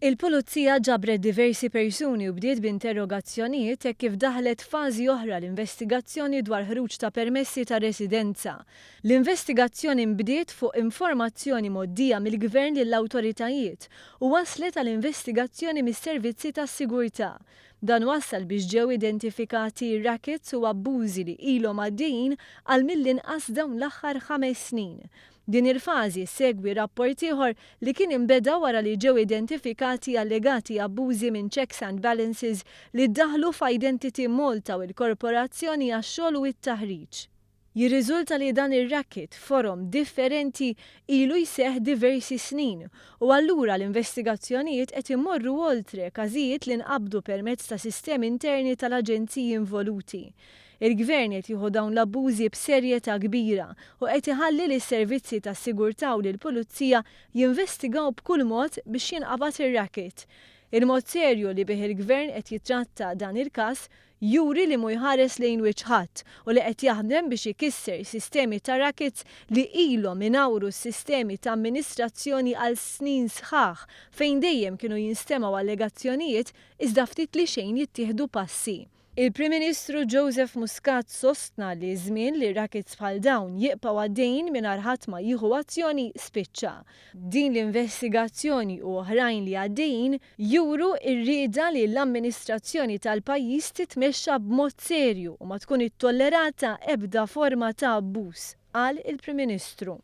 Il-Pulizija ġabret diversi persuni u bdiet b'interrogazzjonijiet hekk kif daħlet fażi oħra l-investigazzjoni dwar ħruġ ta' permessi ta' residenza. L-investigazzjoni nbdiet fuq informazzjoni mgħoddija mill-Gvern lill-awtoritajiet u wasslet għal investigazzjoni mis-servizzi tas-sigurtà. Dan wassal biex ġew identifikati rackets u abbużi li ilhom għaddejjin għal mill-inqas dawn l-aħħar 5 snin. Din il-fażi ssegwi rapport ieħor li kien inbeda wara li ġew identifikati allegati abbużi minn checks and balances li ddaħħlu f'Identity Malta u l-Korporazzjoni għax-Xogħol u t-Taħriġ. Jirriżulta li dan ir-racket forom differenti ilu jseħħ diversi snin u allura l-investigazzjonijiet qed imorru oltre każijiet li nqabdu permezz ta' sistemi interni tal-aġenziji involuti. Il-Gvern qed jieħu dawn l-abbużi b'serjetà kbira u qed iħalli lis-servizzi tas-sigurtà u lill-Pulizija jinvestigaw b'kull mod biex jinqabad ir-racket. Il-mod serju li bih il-Gvern qed jitratta dan il-każ juri li mhu jħares lejn wiċċ ħadd u li qed jaħdem biex ikisser sistemi ta' rackets li ilhom inawru s-sistemi ta' amministrazzjoni għal snin sħaħ fejn dejjem kienu jinstemgħu allegazzjonijiet iżda ftit li xejn jittieħdu passi. Il-Prim Ministru Joseph Muscat sostna li żmien li rackets bħal dawn jibqgħu għaddejjin mingħajr ħadd ma jieħu azzjoni spiċċa. Din l-investigazzjoni u oħrajn li għaddejjin juru r-rieda li l-amministrazzjoni tal-pajjiż titmexxa b'mod serju u ma tkun ittollerata ebda forma ta' abbuż, qal il-Prim Ministru.